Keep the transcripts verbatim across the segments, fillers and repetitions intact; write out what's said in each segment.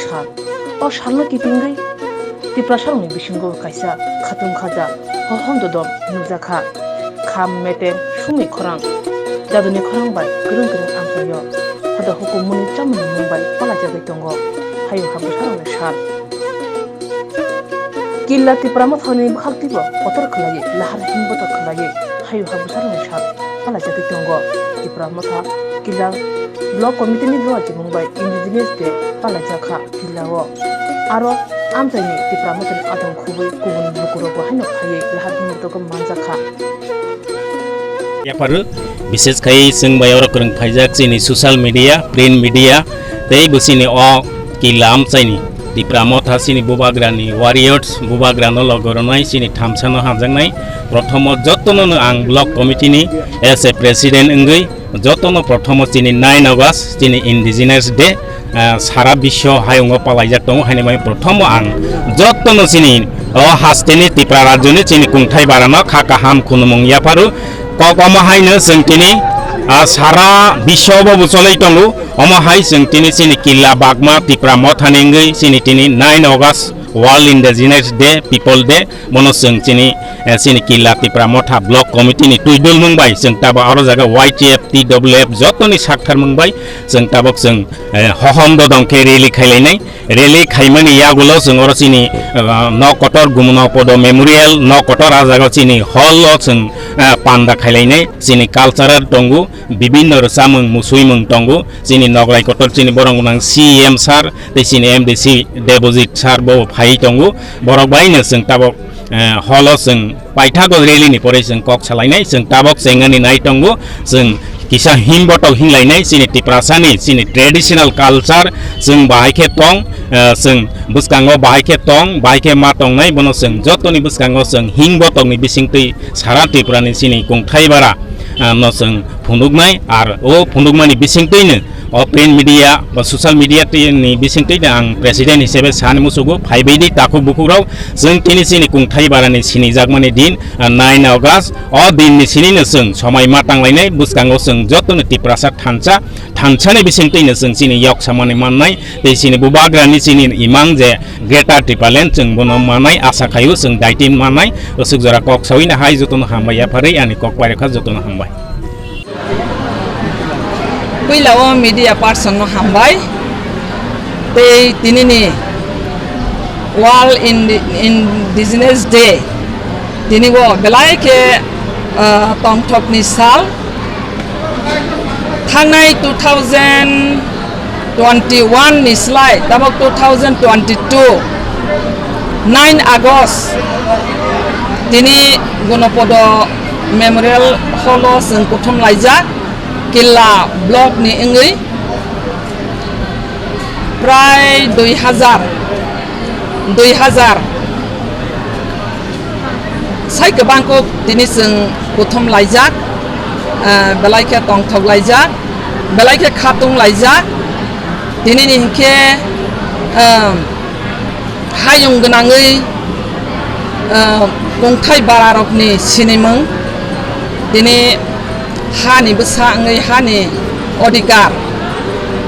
sal. O salno kitingwi Tiprasarokni bisingo kaisa khatung khaja hohom dodom nukjakha. Kham metem sumwi khorang, jaduni khorang bai kwrwng kwrwng amchaio. Hoda hukummuni chamungni mung bai palajagwi tongo. Hayung ha bwsarokni sal. Killa Tipra Mothani bwkhak twibo kotor khwlaiwi, lahar himbotok khwlaiwi, hayung ha bwsarokni sal palaijagwi tongo. Tipra Motha Killa Block Committee ni doachi mung bai Indigenous Day palaijakha Killa o. Aro amchaini Tipra Mothani adong khubui kubun lukurokbo haino phaiwi lahar himbotogo manjakha. Yapharu, bises khai chwng bai oro kwrwng phaijak chini social media, print media, tei bo chini o Killa amchaini Tipra Motha chini bubagrani warriors, bubagrano logo rwnai chini thamsano hamjaknai. Prothomo jotono no ang block committee ni as a president wngwi jotono prothomo chini nine August chini Indigenous Day, ah, sara biswo hayungo palaijak tongo haini bagwi prothomo ang jotono chini o hasteni Tipra rajyoni chini kungthai barano kha kaham khunumung yapharu. Kok omo haino chwng tini, ah, sara biswo bo bwcholwi tongo. Omo hai chwng tini chini Killa Bagma Tipra Mothani wngwi chini tini nine August World Indigenous Day, People Day. Bono chwng chini, eh, chini Killa Tipra Motha Block Committee ni twidulmung bai chwng tabok aro jaga Y T F, T W F jotoni sakthar mung bai chwng tabok chwng, eh, hohom dodong khe rally khailainai. Rally khaimani yagulo chwng oro chini, eh, nok kotor Gumuno Podo Memorial nok kotor ah jaga chini hall o chwng, eh, panda khailainai. Chini cultural tongo, bibinno rwchapmung, musuimung tongo. Chini nograi kotor chini borok nang C E M sir tei chini M D C Debojit sir bo phai tongo. Borok bai no chwng tabok, eh, holo chwng paithago rally ni pore chwng kok salainai, chwng tabok chengani nai tongo, chwng kisa himbotok hinglainai, chini Tiprasani, chini traditional culture chwng bahai khe tong, eh, chwng bwskango bahai khe tong, bahai khe ma tongnai, bono chwng jotoni bwskango chwng himbotok ni bisingtwi sara Tripura ni chini kungthai bara, eh, no chwng phunuknai, ar o phunukmani bisingtwino o print media ba social media twi ni bisingtwi ang president hisabe sani musugo, phaibaidi takhuk bukhukrok, chwng tini chini kungthai barani sinijakmani din, ah, nine August, o din ni sinino chwng somai ma tanglainai, bwskango chwng jotono Tiprasa thansa, thansani bisingtwino chwng chini yok samani mannai, tei chini bubagrani chini imang je Greater Tipraland chwng bono manai asa khaio, chwng daiti manai, aswk jora kok sawi na hai jotono hambai yapharwi ani kok pairokha jotono hambai. Puila o media person no hambai, tei tini ni World Indi-, Indigenous Day, tini o belai khe, ah, tongthok ni sal, thangnai two thousand twenty-one ni slai tabok two thousand twenty-two nine August tini Gunopodo Memorial Hall o chwng kuthum laijak Killa block ni wngwi prai dui hajar, dui hajar sai kwbang kuk tini chwng kuthum laijak, ah, belai khe tongthok laijak, belai khe khatung laijak. Tini ni hinkhe, ah, hayung gwnangwi, ah, kungthai bararokni sinimung tini hani bwsa wngwi hani odhikar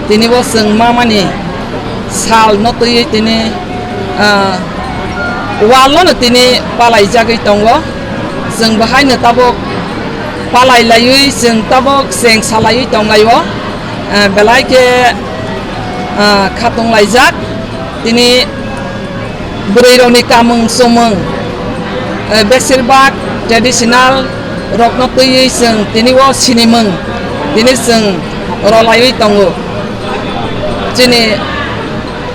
tini bo chwng mamani sal no twiwi tini, ah, wal no tini palaijagwi tongo. Chwng bo haino tabuk palai laiwi chwng tabuk cheng salaiwi tonglaio, ah, belai khe, ah, khatung laijak. Tini bwrwi rokni kamung chumung, eh, besirbak traditional rokno twiwi chwng tini o sinimung tini chwng rolaiwi tongo. Chini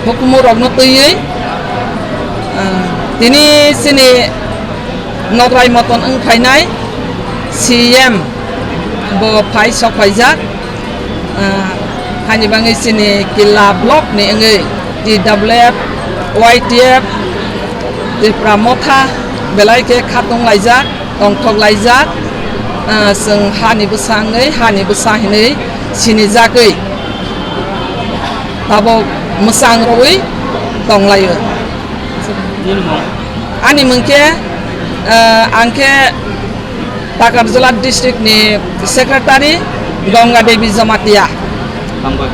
hukumu rokno twiwi, eh, tini chini nograi moton wng phainai C M bo phai sok phaijak. Ah, hani bangwi chini Killa block ni wngwi T W F, Y T F, Tripura Motha belai khe khatung laijak, tongthok laijak. Ah, chwng hani bwsa wngwi, hani bwsa hinwi sinijagwi tabuk mwchang rwui tonglaio. Ani mung khe, ah, ang khe Takarjala district ni secretary Ganga Devi Jamatia. Hambai.